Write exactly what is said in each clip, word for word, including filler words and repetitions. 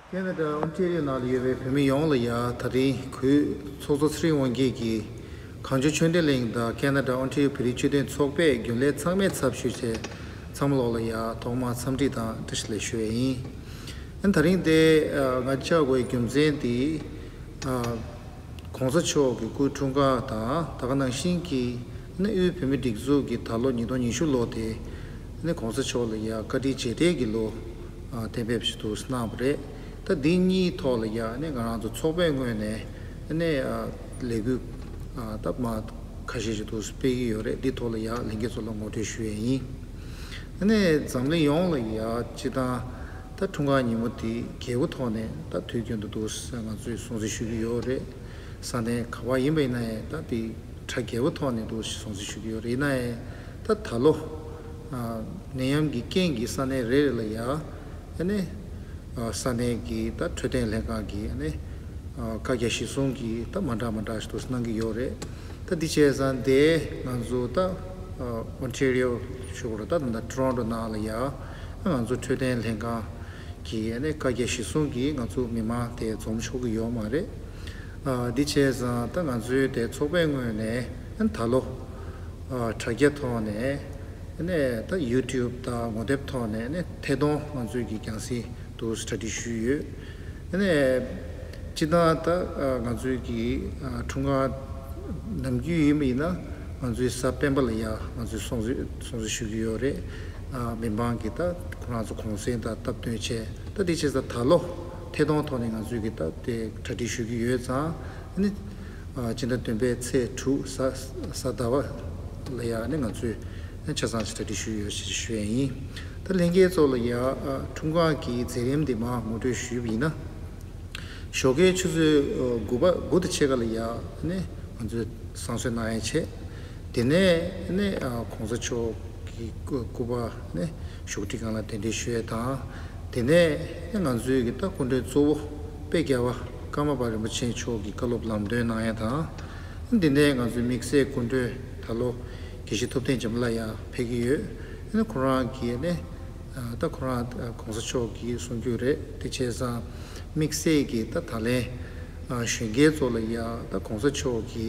ཁེ་ན་ཌ་ཨོན་ཊེ་རི་ཡོ་ནང་ལ་ཡོད་པའི་བོད་མི་ཡོངས་ལ་ཡ་དེ་རིང་གུས་ཚོགས་གཙོ་ཚེ་རིང་དབང་རྒྱལ་གྱིས་གངས་ལྗོངས་ཆོས་ལྡན་གླིང་དང་ཁེ་ན་ཌ་ཨོན་ཊེ་རི་ཡོ་བོད་རིགས་ཆོས་ལྡན་ཚོགས་པའི་རྒྱུན་ལས་ཚང་མའི་ཚབ་ཞུས་བྱས་ཚང་མ་ལོག་ལ་ཡ་ཐོག་མར་འཚམས་འདྲི་དང་བཀྲ་ཤིས་བདེ་ལེགས་ཞུ་ཡས་ཡིན། ཨ་ནི་དེ་རིང་དེ་ང་བཅར་དགོས་པའི་རྒྱུ་མཚན་དེ། གོང་ས་མཆོག་གི་སྐུའི་འཁྲུངས་སྐར་དང་ད་ག་ནང་བཞིན་གྱི་ནི་དབུས་བོད་མིའི་སྒྲིག་འཛུགས་ཀྱི་ད་ལོ་ཉིས་སྟོང་ཉི་ཤུ་ལོ་དེ་ནི་གོང་ས་མཆོག་ལ་ཡ་བཀའ་དྲིན་རྗེས་དྲན་གྱི་ལོ་གཏན་འབེབས་ཞིག་ཏུ་གནང་བ་རེད། ད་འདི་གཉིས་ཐོག་ལ་ཡ་ནི་ང་རང་ཚོ་ཚོགས་པའི་ངོས་ནས་ནི་ལས་འགུལ་ད་མ་ཁ་ཤས་ཤིག་ཏུ་སྤེལ་གྱི་ཡོད་རེད། འདི་ཐོག་ལ་ཡ་ལྷན་རྒྱས་ཚོ་ལ་ངོ་སྤྲོད་ཞུ་ཡས་ཡིན། ཨ་ནི་འཛམ་གླིང་ཡོངས་ལ་ཡ་སྤྱི་བཏང་ད་འཁྲུངས་སྐར་ཉིན་མོ་དེ་རྒྱལ་པོ་ཐོག་ནས་ད་དུས་རྒྱུན་དུ་འདུག་ང་ཚོས་སྲུང་བརྩི་ཞུ་གི་ཡོད་རེད། ས་གནས་ག་བ་ཡིན་པ་ཡིན་ན་ཡང་ད་དེ་གྲ་རྒྱས་པོ་ཐོག་ནས་འདུག་སྲུང་བརྩི་ཞུ་གི་ཡོད་རེད། ཡིན་ན་ཡང་ད་ད་ལོ་ནད་ཡམས་ཀྱི་རྐྱེན་གྱིས་ས་གནས་རེ་རེ་ལ་ཡ་ཨ་ནི་ས་གནས་ཀྱི་ད་འཕྲོད་བསྟེན་ལྷན་ཁང་གིས་ཨ་ནི་བཀའ་རྒྱ་གཞིར་བཟུང་གིས་ད་མ་འདྲ་མ་འདྲ་ཞིག་ཏུ་གནང་གི་ཡོད་རེད། ད་འདི་བྱས་ཙང་དེ་ང་ཚོ་ད་ཨོན་ཊེ་རི་ཡོ་ཞུ་དགོས་རེད། ད་ད་ལྟ་ཊོ་རོན་ཊོ་ནང་ལ་ཡ་ང་ཚོ་འཕྲོད་བསྟེན་ལྷན་ཁང་གིས་ཨ་ནི་བཀའ་རྒྱ་གཞིར་བཟུང་གིས་ང་ཚོ་མི་མང་དེ་འཛོམས་ཆོག་གི་ཡོད་མ་རེད། འདི་བྱས་ཙང་ད་ང་ཚོའི་དེ་ཚོགས་པའི་ངོས་ནས་ད་ལོ་དྲ་རྒྱ་ཐོག་ནས་ནས་ད་ཡུ་ཊུབ་དང་ངོ་དེབ་ཐོག་ནས་ནས་ཐད་གཏོང་ང་ཚོས་ཀྱི་རྒྱང་སྲིང་དུ་གྲ་སྒྲིག་ཞུས་ཡོད། ནས་སྤྱི་བཏང་ད་ང་ཚོས་ཀྱི་འཁྲུངས་སྐར་ནམ་རྒྱུན་ཡིན་པ་ཡིན་ན་ང་ཚོའི་གཟའ་སྤེན་པ་ལ་ཡ་ང་ཚོས་སྲུང་བརྩི་སྲུང་བརྩི་ཞུ་གི་ཡོད་རེད། མི་མང་གིས་ད་ཁོ་རང་ཚོ་གུང་སེང་དང་སྟབས་བསྟུན་བྱས་ད་དེ་བྱས་ཙང་ད་ལོ་ཐད་གཏོང་ཐོག་ནས་ང་ཚོས་ཀྱི་ད་དེ་གྲ་སྒྲིག་ཞུ་གི་ཡོད་ཙང་ནི། སྤྱི་ཟླ་བདུན་པའི་ཚེས་དྲུག་གཟའ་གཟའ་ཟླ་བ་ལ་ཡ་ནི་ང་ཚོས་ཆ་ཚང་ཞིག་གྲ་སྒྲིག་ཞུས་ཡོད་ཞེས་ཞུ་ཡས་ཡིན། ད་ལྷན་རྒྱས་ཚོ་ལ་ཡ་འཁྲུངས་སྐར་གྱི་མཛད་རིམ་འདི་མར་ངོ་སྤྲོད་ཞུས་པ་ཡིན་ན། ཞོགས་ཀའི་ཆུ་ཚོད་དགུ་པ་དགུ་དང་ཕྱེད་ཀ་ལ་ཡ་ནི་ང་ཚོས་བསང་གསོལ་གནང་ཡས་བྱས། དེ་ནས་ནི་གོང་ས་མཆོག་གི་སྐུ་སྐུ་པར་ནི་བཞུགས་ཁྲི་སྒང་ལ་གདན་འདྲེན་ཞུ་ཡས་དང་། དེ་ནས་ནི་ང་ཚོའི་གི་ད་སྐུ་མགྲོན་གཙོ་བོ་དཔེ་རྒྱལ་བ་ཀརྨ་པ་རིན་པོ་ཆེ་མཆོག་གི་བཀའ་སློབ་ལམ་སྟོན་གནང་ཡས་དང་། འདི་ནས་ང་ཚོའི་དམིགས་བསལ་སྐུ་མགྲོན་ད་ལོ་དགེ་བཤེས་ཐུབ་བསྟན་འཇམ་ལགས་ཡང་ཕེབས་ཀྱི་ཡོད། ནི་ཁོ་རང་གིས་ནི་ད་ཁོ་རང་གོང་ས་མཆོག་གི་གསུང་རྒྱུན་རེད། དེ་བྱས་ཙང་དམིགས་བསལ་གྱི་ད་ད་ལན་གཞོན་སྐྱེས་ཚོ་ལ་ཡ་ད་གོང་ས་མཆོག་གི་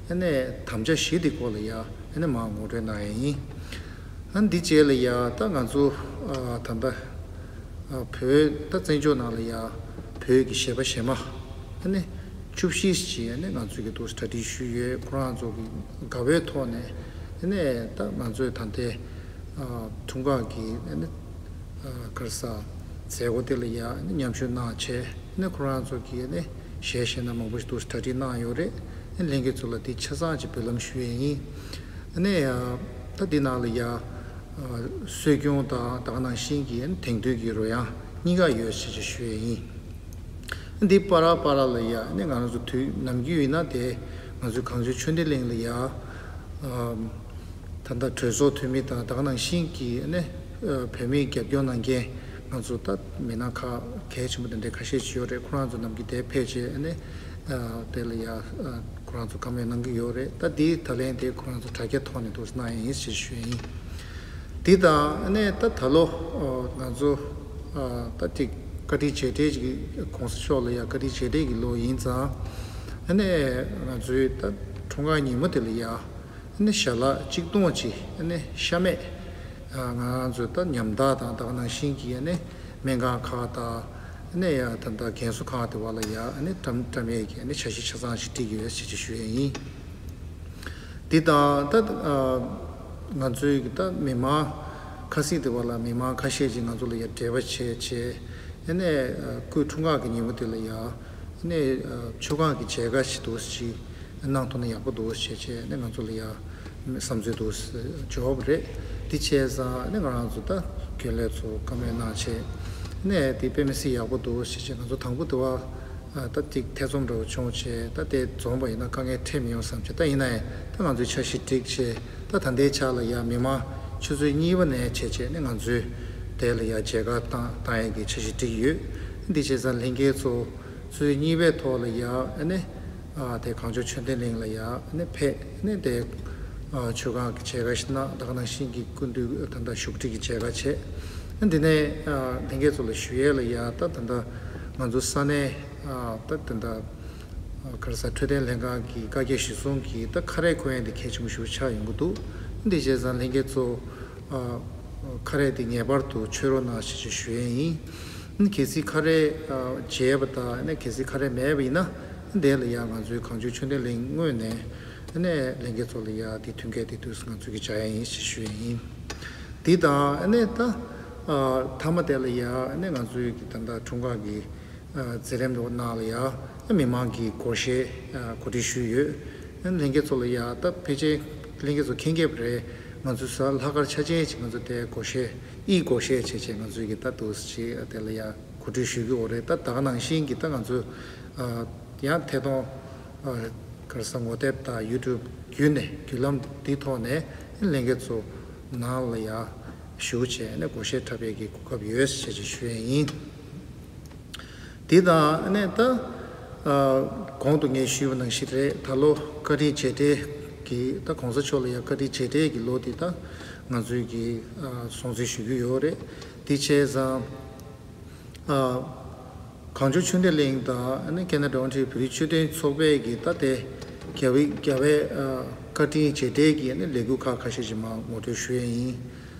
ནས་དམ་བཅའ་བཞི་དེ་སྐོར་ལ་ཡ་ནས་མར་ངོ་སྤྲོད་གནང་ཡས་ཡིན། ཨ་འདི་རྗེས་ལ་ཡ་ད་ང་ཚོ་ད་ལྟ་བོད་ད་བཙན་བྱོལ་ནང་ལ་ཡ་བོད་ཀྱི་གཞས་པ་གཞས་མ་ནས་བཅུ་བཞི་ཞིག་ནས་ང་ཚོ་གི་འདུག་གྲ་སྒྲིག་ཞུས་ཡོད། ཁོ་རང་ཚོ་གི་དགའ་བོའི་ཐོག་ནས་ནས་ད་ང་ཚོའི་ད་ལྟའི་འཁྲུངས་སྐར་གྱི་ནས་ག་རེ་ཟ་མཛད་སྒོ་དེ་ལ་ཡ་ནས་མཉམ་ཞུགས་གནང་བྱས་ནས་ཁོ་རང་ཚོ་གི་ནས་གཞས་གཞས་སྣ་མང་པོ་ཞིག་འདུག་གྲ་སྒྲིག་གནང་ཡོད་རེད། ལྷན་རྒྱས་ཚོ་ལ་དེ་ཆ་ཚང་ཅིག་འབུལ་ལམ་ཞུ་ཡས་ཡིན། ཨ་ནས་ད་འདི་ནང་ལ་ཡ་སྲོལ་རྒྱུན་དང་ད་ག་ནང་བཞིན་གྱི་དེང་དུས་ཀྱི་རོལ་དབྱངས་གཉིས་ཀ་ཡོད་ཞེས་ཅིག་ཞུ་ཡས་ཡིན། འདི་པ་ར་པ་ར་ལ་ཡ་ནས་ང་རང་ཚོ་དུས་ནམ་རྒྱུན་ཡིན་ན་དེ་ང་ཚོའི་གངས་ལྗོངས་ཆོས་ལྡན་གླིང་ལ་ཡ། ད་ལྟ་གྲོས་ཚོགས་འཐུས་མི་དང་ད་ག་ནང་བཞིན་གྱི་ནས་བོད་མིའི་རྒྱབ་སྐྱོར་གནང་མཁན་ང་ཚོ་ད་མི་སྣ་ཁག་གལ་ཆེན་པོ་དེ་འདྲའི་ཁ་ཤས་ཅིག་ཡོད་རེད། ཁོ་རང་ཚོ་ནམ་རྒྱུན་དེ་ཕེབས་བྱས་ནས་དེ་ལ་ཡ་ཁོ་རང་ཚོ་བཀའ་མོལ་གནང་གི་ཡོད་རེད། ད་དེ་ད་ལན་དེ་ཁོ་རང་ཚོ་དྲ་རྒྱ་ཐོག་ནས་འདུག་གནང་ཡས་ཡིན་ཞེས་ཞུ་ཡས་ཡིན། དེ་དང་ནས་ད་ད་ལོ་ང་ཚོ་ད་ཐིག་བཀའ་དྲིན་རྗེས་དྲན་གྱི་གོང་ས་མཆོག་ལ་ཡ་བཀའ་དྲིན་རྗེས་དྲན་གྱི་ལོ་ཡིན་ཙང་ནས་ང་ཚོའི་ད་འཁྲུངས་སྐར་ཉིན་མོ་དེ་ལ་ཡ། ནི་ཞལ་ལག་གཅིག་སྟོང་གཅིག་ནི་ཤ་མེད། ང་རང་ཚོའི་ད་ཉམས་ཐག་དང་ད་ག་ནང་བཞིན་གྱི་ནི་སྨན་ཁང་ཁག་དང་ནི་ཡ་ད་ད་རྒན་གསོ་ཁང་དེ་བ་ལ་ཡ་ནི་བཀྲམ་བཀྲམ་ཡས་ཀྱི་ནི་འཆར་གཞི་ཆ་ཚང་ཞིག་བསྒྲིགས་ཡོད་ཞེས་ཅིག་ཞུ་ཡས་ཡིན། འདི་དང་ད་ང་ཚོའི་གི་ད་མི་མང་ཁ་སིག་དེ་བ་ལ་མི་མང་ཁ་ཤས་ཀྱིས་ང་ཚོ་ལ་ཡ་འབྲེལ་བ་བྱས་བྱས་ནི་སྐུའི་འཁྲུངས་སྐར་གྱི་ཉིན་མོ་དེ་ལ་ཡ་ནི་མཆོད་ཁང་གི་མཇལ་ཁ་ཞིག་འདུག་ཅིག་གནང་ཐུབ་ན་ཡག་པོ་འདུག་ཞེས་བྱས་ནས་ང་ཚོ་ལ་ཡ་བསམ་ཚུལ་འདུག་འབྱོར་བ་རེད། འདི་བྱས་ཙང་ནས་ང་རང་ཚོ་ད་རྒྱུན་ལས་ཚོ་བཀའ་མོལ་གནང་བྱས་ནས་དེ་དཔེ་མི་སྲིད་ཡག་པོ་འདུག་ཞེས་བྱས། ང་ཚོ་དང་པོ་དེ་བ་ད་ཐིག་ཐེ་ཚོམ་འདྲ་བོ་བྱུང་བྱས་ད་དེ་འཛོམས་པ་ཡིན་ན་དཀའ་ངལ་འཕྲད་མི་ཡོང་བསམ་བྱས། ད་ཡིན་ན་ཡང་ད་ང་ཚོས་འཆར་གཞི་བསྒྲིགས་བྱས་ད་ད་ལྟའི་ཆ་ལ་ཡ་མི་མང་ཆུ་ཚོད་གཉིས་པ་ནས་བྱས་བྱས་ནས་ང་ཚོས་དེ་ལ་ཡ་མཇལ་ཁ་བཏང་བཏང་ཡས་ཀྱི་འཆར་གཞི་བསྒྲིགས་ཡོད། འདི་བྱས་ཙང་ལྷན་རྒྱས་ཚོ་ཆུ་ཚོད་གཉིས་པའི་ཐོག་ལ་ཡ་ཨ་ནི། ཨ་དེ་གངས་ལྗོངས་ཆོས་ལྡན་གླིང་ལ་ཡ་ཨ་ནི་ཕེབས་ནས་དེ་ཨ་མཆོད་ཁང་གི་མཇལ་ཁ་ཞིག་གནང་། ད་ག་ནང་བཞིན་གྱི་སྐུ་མདུན་ད་ལྟ་བཞུགས་ཁྲི་གི་མཇལ་ཁ་བྱས། ཨ་འདི་ནས་ཨ་ལྷན་རྒྱས་ཚོ་ལ་ཞུ་ཡས་ལ་ཡ་ད་ད་ལྟ་ ང་ཚོ་ས་གནས་ད་དེ་འདྲ་ག་རེ་ཟ་འཕྲོད་བསྟེན་ལྷན་ཁང་གི་བཀའ་རྒྱ་གཞིར་བཟུང་གིས་ད་ཁ་རས་གོན་ཡ་འདི་གལ་ཆེན་པོ་ཞེ་པོ་ཆགས་ཡོང་གི་འདུག་འདི་བྱས་ཙང་ལྷན་རྒྱས་ཚོ་ཁ་རས་འདི་ངེས་པར་དུ་མཆོད་རོགས་གནང་ཞེས་ཞུ་ཡས་ཡིན། གལ་སྲིད་ཁ་རས་བརྗེད་པ་དང་གལ་སྲིད་ཁ་རས་མེད་པ་ཡིན་ན་དེ་ལ་ཡང་ང་ཚོའི་གངས་ལྗོངས་ཆོས་ལྡན་གླིང་ངོས་ནས་ལྷན་རྒྱས་ཚོ་ལ་ཡང་འདི་མཐུན་རྐྱེན་དེ་དུས་སུ་ང་ཚོས་ཀྱི་བྱ་ཡ་ཡིན་ཞེས་ཞུ་ཡས་ཡིན། འདི་དང་ཨ་ནི་ད་ཨ་མཐའ་མ་དེ་ལ་ཡ་ཨ་ནི་ང་ཚོའི་གི་ད་ལྟ་འཁྲུངས་སྐར་གི་ཨ་མཛད་རིམ་དུ་ནང་ལ་ཡ་ཨ་མི་མང་གི་སྒོར་གཞས་ཨ་གོ་སྒྲིག་ཞུས་ཡོད། ཨ་ནི་ལྷན་རྒྱས་ཚོ་ལ་ཡ་ད་ཕལ་ཆེར་ལྷན་རྒྱས་ཚོ་མཁྱེན་གྱི་རེད། ང་ཚོའི་གཟའ་ལྷག་དཀར་ཆ་ཅན་ཅིག་ང་ཚོ་དེ་སྒོར་གཞས་ཨི་སྒོར་གཞས་བྱས་བྱས་ང་ཚོའི་གི་ད་དུ་ཅིག་དེ་ལ་ཡ་གོ་སྒྲིག་ཞུ་གི་ཡོད་རེད། ད་ད་ག་ནང་བཞིན་གི་ད་ང་ཚོ་ཨ་ཡང་ཐད་གཏོང་ཨ་ག་རེ་ཟ་ངོ་དེབ་དང་ཡུ་ཊུབ་བརྒྱུད་ནས་བརྒྱུད་ལམ་འདི་ཐོག་ནས་ལྷན་རྒྱས་ཚོ་ནང་ལ་ཡ་ཞུགས་བྱས་ནས་སྒོར་གཞས་འཁྲབ་པའི་གི་གོ་སྐབས་ཡོད་ཟེར་ཅིག་ཞུ་ཡས་ཡིན། འདི་དང་ནས་ད་ཨ་གོང་དུ་ངས་ཞུས་པ་ནང་བཞིན་རེད། ད་ལོ་བཀའ་དྲིན་རྗེས་དྲན་གྱི་ད་གོང་ས་མཆོག་ལ་ཡ་བཀའ་དྲིན་རྗེས་དྲན་གྱི་ལོ་འདི་ད་ང་ཚོའི་གི་ཨ་སྲུང་བརྩི་ཞུ་གི་ཡོད་རེད། འདི་བྱས་ཙང་། ཨ་གངས་ལྗོངས་ཆོས་ལྡན་གླིང་དང་ཨ་ནི་ཁེ་ན་ཌ་ཨོན་ཊ་རི་ཡོ་བོད་རིགས་ཆོས་ལྡན་ཚོགས་པས་ཀྱི་ད་ལྟའི་རྒྱལ་བའི་རྒྱལ་བའི་ཨ་བཀའ་དྲིན་རྗེས་དྲན་གྱི་ཨ་ནི་ལས་འགུལ་ཁག་ཁ་ཤས་ཤིག་མར་ངོ་སྤྲོད་ཞུ་ཡས་ཡིན།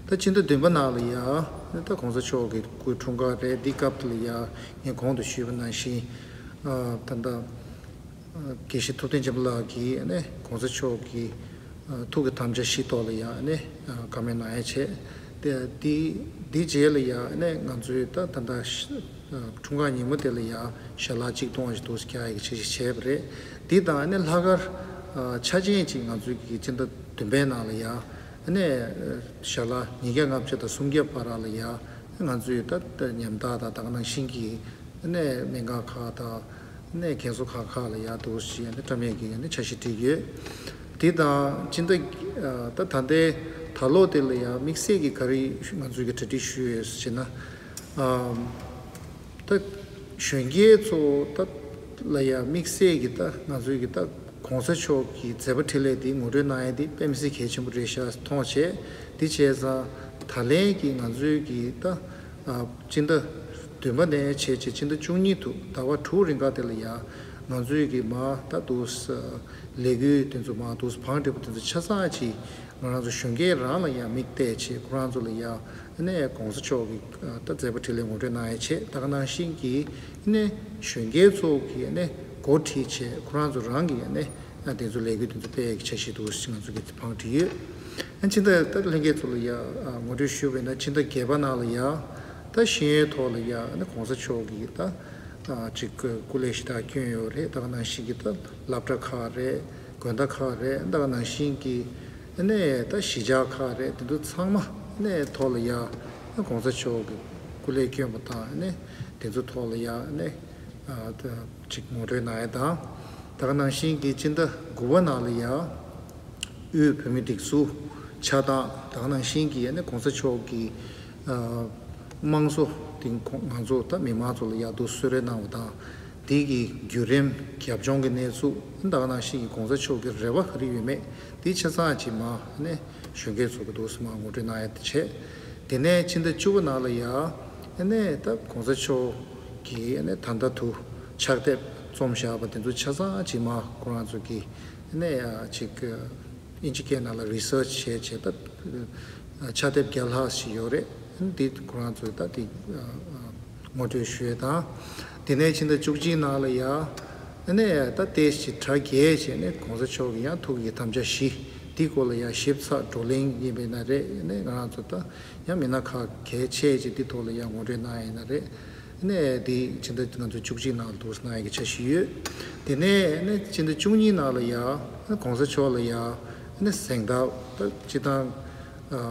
ད་ཕྱི་ཟླ་བདུན་པ་ནང་ལ་ཡ་ཨ་ནི་ད་གོང་ས་མཆོག་གི་སྐུའི་འཁྲུངས་སྐར་རེད། འདི་སྐབས་དེ་ལ་ཡ་ངས་གོང་དུ་ཞུས་པ་ནང་བཞིན་ཨ་ད་ལྟ། དགེ་བཤེས་ཐུབ་བསྟན་སྤྱན་པ་ལགས་ཀྱིས་ཨ་ནི་གོང་ས་མཆོག་གི་ཐུགས་ཀྱི་དམ་བཅའ་བཞིའི་ཐོག་ལ་ཡང་ཨ་ནི་བཀའ་མོལ་གནང་ཡ་བྱས། དེ་དེ་དེའི་རྗེས་ལ་ཡང་ཨ་ནི་ང་ཚོའི་ད་ད་ལྟ་འཁྲུངས་སྐར་ཉིན་མོ་དེ་ལ་ཡང་ཞལ་ལག་གཅིག་སྟོང་ཞིག་འདུག་སེ་རྒྱག་ཡ་གི་འཆར་གཞི་བྱས་པ་རེད། འདི་དང་ཨ་ནི་ལྷག་དཀར་ཆ་ཅན་ཅིག་ང་ཚོའི་གི་སྤྱི་ཟླ་བདུན་པའི་ནང་ལ་ཡང་ཨ་ནི་ཞལ་ལག་ཉིས་བརྒྱ་ལྔ་བཅུ་དང་སུམ་བརྒྱ་བར་ལ་ཡང་ང་ཚོའི་ད་ཉམ་ཐག་དང་ད་ག་ནང་བཞིན་གྱི། ནས་སྨན་ཁང་ཁག་དང་ནས་རྒན་གསོ་ཁང་ཁག་ལ་ཡར་འདུག་ཞེས་ནས་བཀྲམ་ཡས་ཀྱི་ནས་འཆར་གཞི་བསྒྲིགས་ཡོད། དེ་དང་སྤྱི་ཟླ་ད་ད་ལྟའི་ད་ལོ་དེ་ལ་ཡང་དམིགས་བསལ་གྱི་ག་རེ་ང་ཚོས་ཀྱི་གྲ་སྒྲིག་ཞུས་ཡོད་ཟེར་ན། ད་གཞོན་སྐྱེས་ཚོ་ད་ལ་ཡང་དམིགས་བསལ་གྱི་ད་ང་ཚོས་ཀྱི་ད། གོང་ས་མཆོག་གི་མཛད་པ་འཕྲིན་ལས་འདི་ངོ་སྤྲོད་གནང་ཡས་འདི་དཔེ་མི་སྲིད་གལ་ཆེན་པོ་རེད་ཤག་མཐོང་བྱས། འདི་བྱས་ཙང་ད་ལན་གྱི་ང་ཚོའི་གི་ད་ཨ་སྤྱི་ཟླ་བདུན་པ་ནས་བྱས་བྱས་སྤྱི་ཟླ་བཅུ་གཉིས་དུ་ཟླ་བ་དྲུག་རིང་ག་དེ་ལ་ཡང་ང་ཚོའི་གི་མ་ད་དུ་ལས་འགུལ་དེ་ཚོ་མ་དུ་བང་སྒྲིག་པ་དེ་ཚོ་ཆ་ཚང་གྱིས་ང་རང་ཚོ་གཞོན་སྐྱེས་རང་ལ་ཡང་དམིགས་གཏད་བྱས། ཁོ་རང་ཚོ་ལ་ཡང་ནས་གོང་ས་མཆོག་གི་ད་མཛད་པ་འཕྲིན་ལས་ངོ་སྤྲོད་གནང་ཡས་བྱས། ད་ག་ནང་བཞིན་གྱི་ནས་གཞོན་སྐྱེས་ཚོ་གི་ནས་འགོ་ཁྲིད་བྱས། ཁོ་རང་ཚོ་རང་གི་ནས་དེ་ཚོ་ལས་འགུལ་དེ་ཚོ་སྤེལ་ཡས་ཀྱི་འཆར་གཞི་འདུག་ང་ཚོ་གི་བང་སྒྲིག་ཡོད། ཕྱི་ཟླ་ད་ལྷན་རྒྱས་ཚོ་ལ་ཡང་ངོ་སྤྲོད་ཞུས་པ་ཡིན་ན་ཕྱི་ཟླ་བརྒྱད་པ་ནང་ལ་ཡང་ད་ཤེས་ཡོན་ཐོག་ལ་ཡང་ནས་གོང་ས་མཆོག་གི་ད་ཅིག་སྐུ་ལས་ཞེ་དྲག་བསྐྱོན་ཡོད་རེད། ད་ག་ནང་བཞིན་གྱི་ད་སློབ་གྲྭ་ཁག་རེད། དགོན་བདག་ཁག་རེད། ད་ག་ནང་བཞིན་གྱི་ནས་ད་གཞིས་ཆགས་ཁག་རེད། དེ་ཚོ་ཚང་མ་ནས་ཐོག་ལ་ཡ་གོང་ས་མཆོག་གི་སྐུ་ལས་བསྐྱོན་པ་དང་ནས་དེ་ཚོ་ཐོག་ལ་ཡ་ནས་ཅིག་ངོ་སྤྲོད་གནང་ཡ་དང་། ད་ག་ནང་བཞིན་གྱི་སྤྱི་ཟླ་དགུ་པ་ནང་ལ་ཡ་དབུས་བོད་མིའི་སྒྲིག་འཛུགས་ཆགས་སྟངས། ད་ག་ནང་བཞིན་གྱི་ནས་གོང་ས་མཆོག་གི་དམངས་གཙོ་དེ་ང་ཚོ་ད་མི་མང་ཚོ་ལ་ཡ་དུ་གསོལ་རས་གནང་བ་དང་། དེ་གི་བརྒྱུད་རིམ་རྒྱབ་ལྗོངས་ཀྱི་གནས་ཚུལ། ད་ག་ནང་བཞིན་གྱི་གོང་ས་མཆོག་གི་རེ་བ་ག་རེ་ཡོད་མེད་དེ་ཆ་ཚང་གཅིག་མ་ནས་གཞོན་སྐྱེས་ཚོ་གི་འདུག་སེ་མ་ངོ་སྤྲོད་གནང་ཡ་དེ་བྱས། དེ་ནས་ཕྱི་ཟླ་བཅུ་པ་ནང་ལ་ཡ་ནས་ད་གོང་ས་མཆོག་གི་ནས་ད་ལྟ་དུ་ཕྱག་དེབ་རྩོམ་བཞག་པ་དེ་ཚོ་ཆ་ཚང་གཅིག་མ་ཁོ་རང་ཚོ་གི་ནས་ཅིག་ཨིན་ཇི་སྐད་ནང་ལ་རི་སར་ཆི་བྱས་བྱས་ད་ཕྱག་དེབ་བརྒྱ་ལྷག་ཞིག་ཡོད་རེད། འདི་ཁོ་རང་ཚོས་ད་འདི་ངོ་སྤྲོད་ཞུ་ཡས་དང་། དེ་ནས་ཕྱི་ཟླ་བཅུ་གཅིག་ནང་ལ་ཡ་ནས་ད་ལྟའི་ཞིག་གྲ་རྒྱས་བྱས་ནས་གོང་ས་མཆོག་གི་ཡང་ཐུགས་ཀྱི་དམ་བཅའ་བཞི་འདི་སྐོར་ལ་ཡ་ཞིབ་ཚགས་བགྲོ་གླེང་ཡིན་པས་ན་རེད། ནས་ང་རང་ཚོ་ད་ཡང་མི་སྣ་ཁག་གལ་ཆེ་ཅིག་འདི་ཐོག་ལ་ཡ་ངོ་སྤྲོད་གནང་ཡས་ན་རེད། ནས་དེ་ཕྱི་ཟླ་ང་ཚོ་བཅུ་གཅིག་ནང་ལ་འདུག་གནང་ཡག་གི་འཆར་གཞི་ཡོད། དེ་ནས་ནས་ཕྱི་ཟླ་བཅུ་གཉིས་ནང་ལ་ཡང་གོང་ས་མཆོག་ལ་ཡང་ནས་གཟེངས་རྟགས་ད་སྤྱི་བཏང་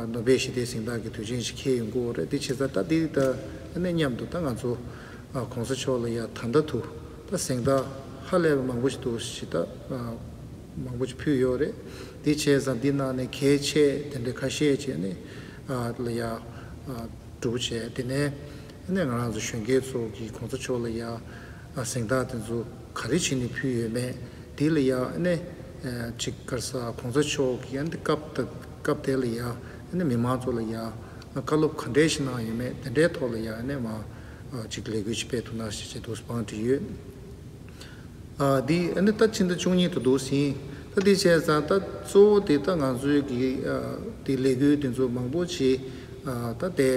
ནོ་བེལ་ཞི་བདེའི་གཟེངས་རྟགས་ཀྱི་དུས་ཆེན་ཞིག་འཁེལ་ཡོང་གི་ཡོད་རེད། དེ་བྱས་ཙང་ད་དེ་ད་ནས་མཉམ་དུ་ད་ང་ཚོ་གོང་ས་མཆོག་ལ་ཡང་ད་ལྟ་དུ་ད་གཟེངས་རྟགས་ཧ་ལས་པ་མང་པོ་ཞིག་འདུག་ཞིག་ད་མང་པོ་ཞིག་ཕུལ་ཡོད་རེད། དེ་བྱས་ཙང་འདི་ནང་ནས་གལ་ཆེ་དེ་འདྲ་ཁ་ཤས་བྱས་ནས་ལ་ཡང་གྲུབ་བྱས། དེ་ནས་ནས་ང་རང་ཚོ་གཞོན་སྐྱེས་ཚོ་གིས་གོང་ས་མཆོག་ལ་ཡ་གཟེངས་རྟགས་དེ་ཚོ་ག་རེ་བྱས་ནས་ཕུལ་ཡོད་མེད་དེ་ལ་ཡ་ནས་ཅིག་ག་རེ་ཟ་གོང་ས་མཆོག་གིས་ཡ་འདི་སྐབས་དེ་སྐབས་དེ་ལ་ཡ་ནས་མི་མང་ཚོ་ལ་ཡ་བཀའ་སློབ་ག་འདྲས་ཤིག་གནང་ཡོད་མེད་དེ་འདྲའི་ཐོག་ལ་ཡ་ནས་མ་ ཅིག་ལས་འགུལ་ཅིག་སྤེལ་ཐུབ་ན་ཞེས་བྱས་འདུག་སེ་དཔང་བྲིས་ཡོད། ཨ་འདི་ཨ་ནི་ད་ཕྱི་ཟླ་བཅུ་གཉིས་དུ་འདུག་ཟིན། ད་འདི་བྱས་ཙང་ད་གཙོ་བོ་དེ་ད་ང་ཚོའི་གི་ཨ་དེ་ལས་འགུལ་དེ་ཚོ་མང་པོ་ཅིག་ཨ་ད་དེ་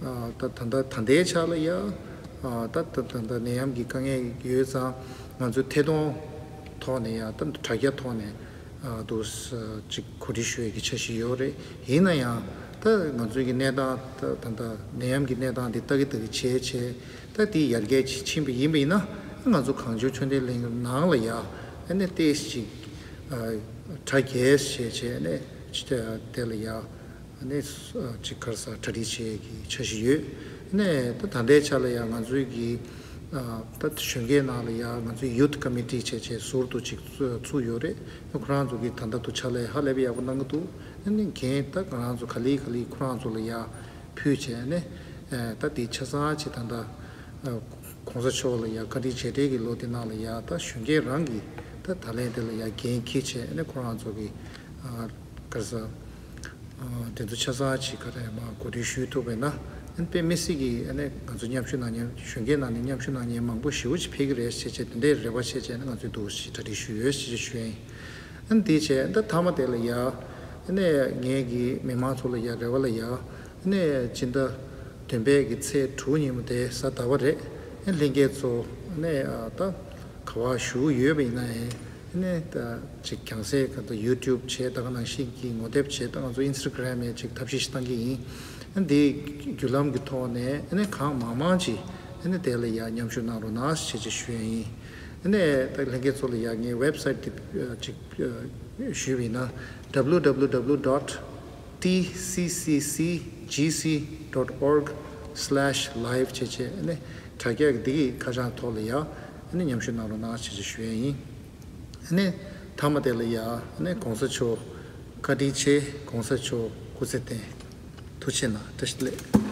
ཨ་ད་ད་ལྟ་ད་ལྟའི་ཆ་ལ་ཡ་ཨ་ད་ད་ད་ད་ནད་ཡམས་ཀྱི་དཀའ་ངལ་ཡོད་ཙང་ང་ཚོའི་ཐད་གཏོང་ཐོག་ནས་ཡ་ད་དྲ་རྒྱ་ཐོག་ནས་ཨ་འདུག་སེ་ཅིག་གོ་སྒྲིག་ཞུ་ཡས་ཀྱི་འཆར་གཞི་ཡོད་རེད། ཡིན་ན་ཡང་ད་ང་ཚོའི་གི་གནས་སྟངས་ད་ད་ད་ནད་ཡམས་ཀྱི་གནས་སྟངས་འདི་ལྟ་གི་ལྟ་གི་བྱས་བྱས་ད་དེ་ཡར་རྒྱས་ཅིག་ཕྱིན་པ་ཡིན་པ་ཡིན་ན་ང་ཚོ་གངས་ལྗོངས་ཆོས་ལྡན་གླིང་ནང་ལ་ཡ་ཨ་ནི་ཏོག་ཙམ་ཅིག་ཨ་གྲ་རྒྱས་བྱས་བྱས་ཨ་ནི་ཅི་དེ་ལ་ཡ་ཨ་ནི་ཅིག་ག་རེ་ཟེར་གྲ་སྒྲིག་བྱེད་ཀྱི་འཆར་གཞི་ཡོད། ཨ་ནི་ད་ད་ལྟའི་ཆ་ལ་ཡ་ང་ཚོའི་གི་ཨ་ད་གཞོན་སྐྱེས་ནང་ལ་ཡ་ང་ཚོའི་ཡུཐ་ཀོ་མི་ཊི་བྱས་བྱས་ཟུར་དུ་ཅིག་བཙུགས་ཡོད་རེད། ཁོ་རང་ཚོ་གི་ད་ལྟ་དུ་ཕྱག་ལས་ཧ་ལས་པའི་ཡག་པོ་གནང་གི་འདུག་ཨ་ནི་འགན་ད་ང་རང་ཚོ་ག་ལེ་ག་ལེ་ཁོ་རང་ཚོ་ལ་ཡ་ཕུལ་བྱས་ཨ་ནི་ད་དེ་ཆ་ཚང་ཅིག་ད་ལྟ་གོང་ས་མཆོག་ལ་ཡ་བཀའ་དྲིན་རྗེས་དྲན་གྱི་ལོ་དེ་ནང་ལ་ཡ་ད་གཞོན་སྐྱེས་རང་གི་ད་ད་ལན་དེ་ལ་ཡ་འགན་འཁྱེར་བྱས་ཨ་ནི་ཁོ་རང་ཚོ་གི་ག་རེ་ཟེར། དེ་ཚོ་ཆ་ཚང་ཅིག་ག་རེ་མ་གོ་སྒྲིག་ཞུས་ཐུབ་པས་ན་ཨ་ནི་དཔེ་མི་སྲིད་ཀྱི་ཨ་ནི་ང་ཚོ་མཉམ་ཞུགས་གནང་མཁན་གཞོན་སྐྱེས་ནང་ནས་མཉམ་ཞུགས་གནང་མཁན་མང་པོ་ཞེ་པོ་ཅིག་ཕེབས་ཀྱི་རེད་ཞེས་བྱས་དེ་འདྲའི་རེ་བ་བྱས་བྱས་ནས་ང་ཚོས་འདུག་ཞེས་གྲ་སྒྲིག་ཞུས་ཡོད་ཞེས་ཞུ་ཡིན། ཨ་ནི་དེ་བྱས་ད་མཐའ་མ་དེ་ལ་ཡ་ཨ་ནི་ངས་ཀྱི་མི་མང་ཚོ་ལ་ཡ་རེ་བ་ལ་ཡ་ཨ་ནི་སྤྱི་ཟླ་བདུན་པའི་གི་ཚེས་དྲུག་ཉིན་མོ་དེ་གཟའ་ཟླ་བ་རེད། ཨ་ནི་ལྷན་རྒྱས་ཚོ་ཨ་ནི་ད་ག་བ་བཞུགས་ཡོད་པ་ཡིན་ན་ཡང་། ཨ་ནི་ད་ཅིག་རྒྱང་སྲིང་ག་ད་ཡུ་ཊུབ་བྱས་ད་ག་ནང་བཞིན་གྱི་ངོ་དེབ་བྱས་ད་ང་ཚོ་ཨིན་སི་ཊ་གྷི་རམ་ཡང་ཅིག་ཐབས་ཤེས་ཤིག་བཏང་གི་ཡིན། ཨ་ནི་འདི་བརྒྱུད་ལམ་གྱི་ཐོག་ནས་ཨ་ནི་གང་མང་མང་ཅིག་ཨ་ནི་དེ་ལ་ཡ་མཉམ་ཞུགས་གནང་རོགས་གནང་ཞེས་ཅིག་ཞུ་ཡ་ཡིན། ཨ་ནི་ད་ལྷན་རྒྱས་ཚོ་ལ་ཡ་ངའི་ཝེབ་སའིཊ་འདི་ཅིག་ཞུས་པ་ཡིན་ན་W W W dot T C C C G C dot org slash live བྱས་བྱས་ཨ་ནི་དྲ་རྒྱ་འདི་གི་ཁ་བྱང་ཐོག་ལ་ཡ་ཨ་ནི་མཉམ་ཞུགས་གནང་རོགས་གནང་ཞེས་ཅིག་ཞུ་ཡ་ཡིན། ཨ་ནི་མཐའ་མ་དེ་ལ་ཡ་ཨ་ནི་གོང་ས་མཆོག་བཀའ་དྲིན་ཆེ། གོང་ས་མཆོག་སྐུ་ཚེ་བརྟན། ཐུགས་རྗེ་གནང་། བཀྲ་ཤིས་བདེ་ལེགས།